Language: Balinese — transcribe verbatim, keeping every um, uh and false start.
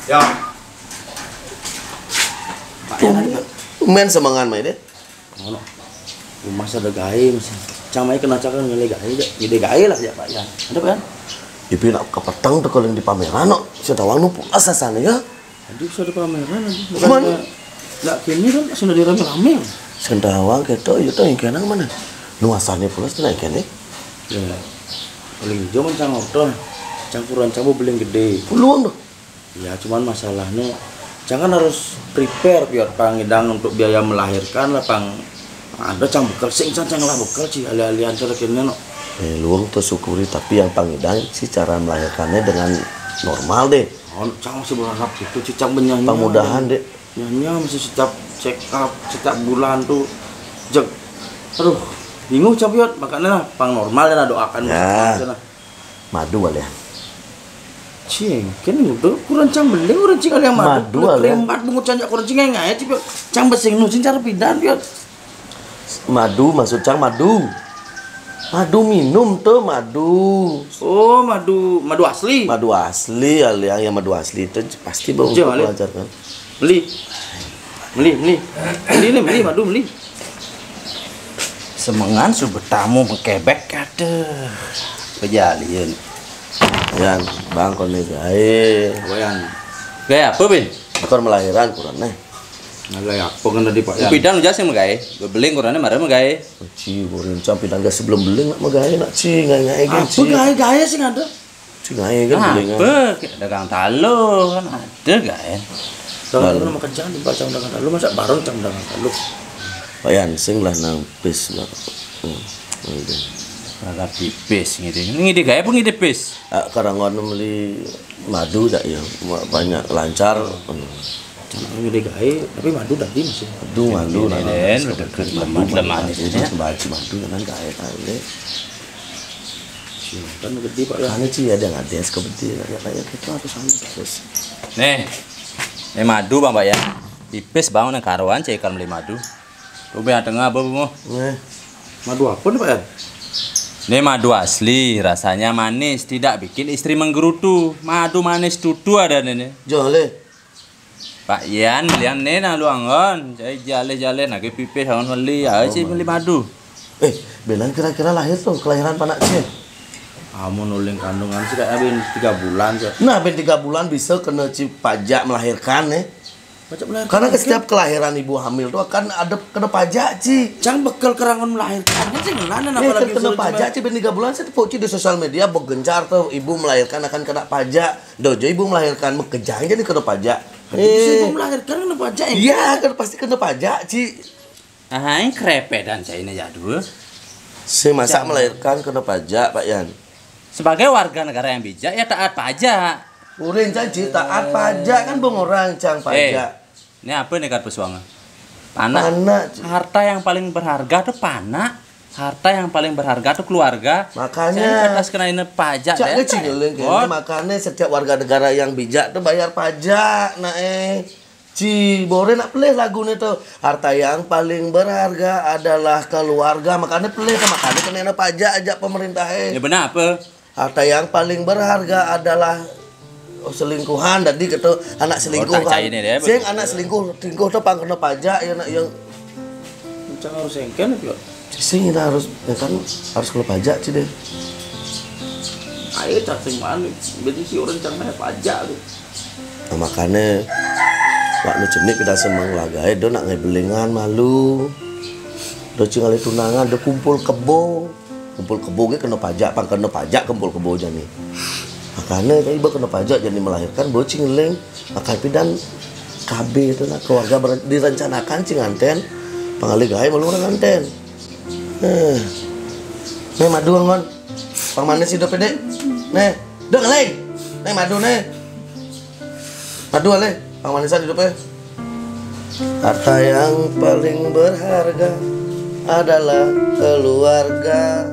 Ya. Pak Yan, ada, Pak. Tumben semangat mai deh. Ngono. Masa ada gaé, masa. Cang mai kena cakar ngidé gaé, ngidé gaé lah ya, Pak Yan. Ada, Pak Yan? Ipi nak kapatang teu keuling di pameran, no. Sia tawang nu puas rasana ya. Aduh, sudah pameran, aduh. Bukan ndak kini kan sudah dirame-rame. Sendawang kéto, ieu téh engkéna mana? Nu asalna pulas téh engkéna. Ya. Paling hijau kan cang order. Cang ukuran cang mau beli gedé. Puluhan tuh. Ya, cuman masalahnya cang kan harus prepare biar pangidang untuk biaya melahirkan lah, pang ada cang bekel sing cang, cang lah bekel sih, alih-alihan cara kene no. Eh, luang tersyukuri, tapi yang pangidang sih cara melahirkannya dengan normal deh. Oh, cang masih berharap gitu sih, cang benyanyi. Pamudahan deh. Nyanyi masih setiap check up, setiap bulan tuh jeg. Aduh, bingung cang, Piot. Makanya lah, pang normal ya, doakan. Ya. Madu kali ya. Cing, kan udah kurang cang beli, kurang cing ada yang madu. Madu kali ya. Krim empat bungut cang, kurang cing ngai-ngai, Piot. Cang besing nu cing cara pidan, Piot. Madu maksud cang madu. Madu minum tuh madu. Oh, madu, madu asli. Madu asli, aliang yang madu asli itu pasti bau. Iya, Mali. Wajar kan? Beli. Beli, beli. Beli nih, beli madu, beli. Semengan su bertamu mengkebek, aduh. Kejalian. Yan, bang koné gaé. Apa, Yan? Gaé apa, Bin? Bukan melahiran kurang nih. Nah, gaé apa kan tadi, Pak Yan? Pidan ujar sing mah gaé. Beling kurangnya marah mah gaé. Ci, borin cang pidan gak sebelum beling nak mah gaé nak ci, ngai-ngai gé. Apa ci? Gaé-gaé sing ada? Ci ngai kan belingan. Apa? Dagang talu kan ada gaé. Dagang talu mah kerjaan di Pak, cang dagang talu, masa bareng cang dagang talu. Pak Yan, sing lah nang pis lah. Hmm, udah. Agak pipis gitu. Ngidé gaé apa ngidé pis? Ah, karangan beli madu dah ya, banyak lancar. Hmm. Cang ngidé gaé, tapi madu tadi masih. Aduh, madu. Ini nah, den, madu, udah ke madu, tempat madu, lemah madu, ini, ya. Madu, madu, kan gaé kali. Kan gedé, Pak, ya. Anu, Ci, ada ngades ke gedé, kayak, kayak gitu harus anu terus. Nih, ini madu, Bang, Pak, ya. Pipis, Bang, nang karuan, cek ikan beli madu. Coba yang tengah, apa, Bu? Nih. Madu apa nih, Pak, ya? Ini madu asli, rasanya manis, tidak bikin istri menggerutu. Madu manis tutu ada nih, nih. Joleh. Pak Yan, lian nih nah lu anggon. Saya jaleh-jaleh, nah, ke pipis, anggon beli. Ayo, Ci, beli madu. Eh, Belan kira-kira lahir tuh, kelahiran panak Ci. Amun uling kandungan sih kayak abin tiga bulan, Ci. Nah, abin tiga bulan bisa kena Ci pajak melahirkan nih. Pajak melahirkan. Karena ke setiap kelahiran ibu hamil tuh akan ada kena pajak, Ci. Cang bekel kerangan melahirkan kan sih ngelan. Eh, apalagi kena pajak, Ci, abin tiga bulan saya tuh, Ci, di sosial media bergencar tuh ibu melahirkan akan kena pajak. Dojo ibu melahirkan, mekejang jadi kena pajak. Bisa ibu melahirkan kena pajak, ya? Iya, kan pasti kena pajak, Ci. Ah, yang kerepedan saya ini jadul. Si masa melahirkan kena pajak, Pak Yan. Sebagai warga negara yang bijak, ya taat pajak. Urin cang, Ci, taat pajak kan bong orang cang pajak. Eh, ini apa nih kat pesuangan? Panak. Panak, Ci. Harta yang paling berharga tuh panak. Harta yang paling berharga tuh keluarga. Makanya. Saya atas kena ini pajak. Cak deh, kecil, Ci. Makanya setiap warga negara yang bijak tuh bayar pajak, nah, eh. Ci, bore nak pelih lagu nih tuh. Harta yang paling berharga adalah keluarga. Makanya pelih tuh, makanya kena pajak aja pemerintah, eh. Ya benar apa? Harta yang paling berharga adalah, oh, selingkuhan tadi gitu, anak selingkuh. Sing anak selingkuh, selingkuh tuh pang kena pajak ya nak yang. Cang harus engken, Piot. Sing kita harus, ya kan, harus kena pajak, Ci, deh. Ayo, cacing manis. Berarti si orang cang bayar pajak tuh. Nah, makanya, Pak, nu cenik kita semang lagai, do nak ngai belingan malu. Do cingali tunangan, do kumpul kebo. Kumpul kebo ge kena pajak, pang kena pajak kumpul kebo jani. Makanya, kan ibu kena pajak jani melahirkan, bo cingeling. Makanya pidan K B itu nah, keluarga direncanakan cinganten. Pangali gawe malu orang nganten. Eh. Nih madu ngon. Pang manis hidup dek. Nih, dek leng. Nih madu nih. Madu aleh, pang manisan hidup eh. Harta yang paling berharga adalah keluarga.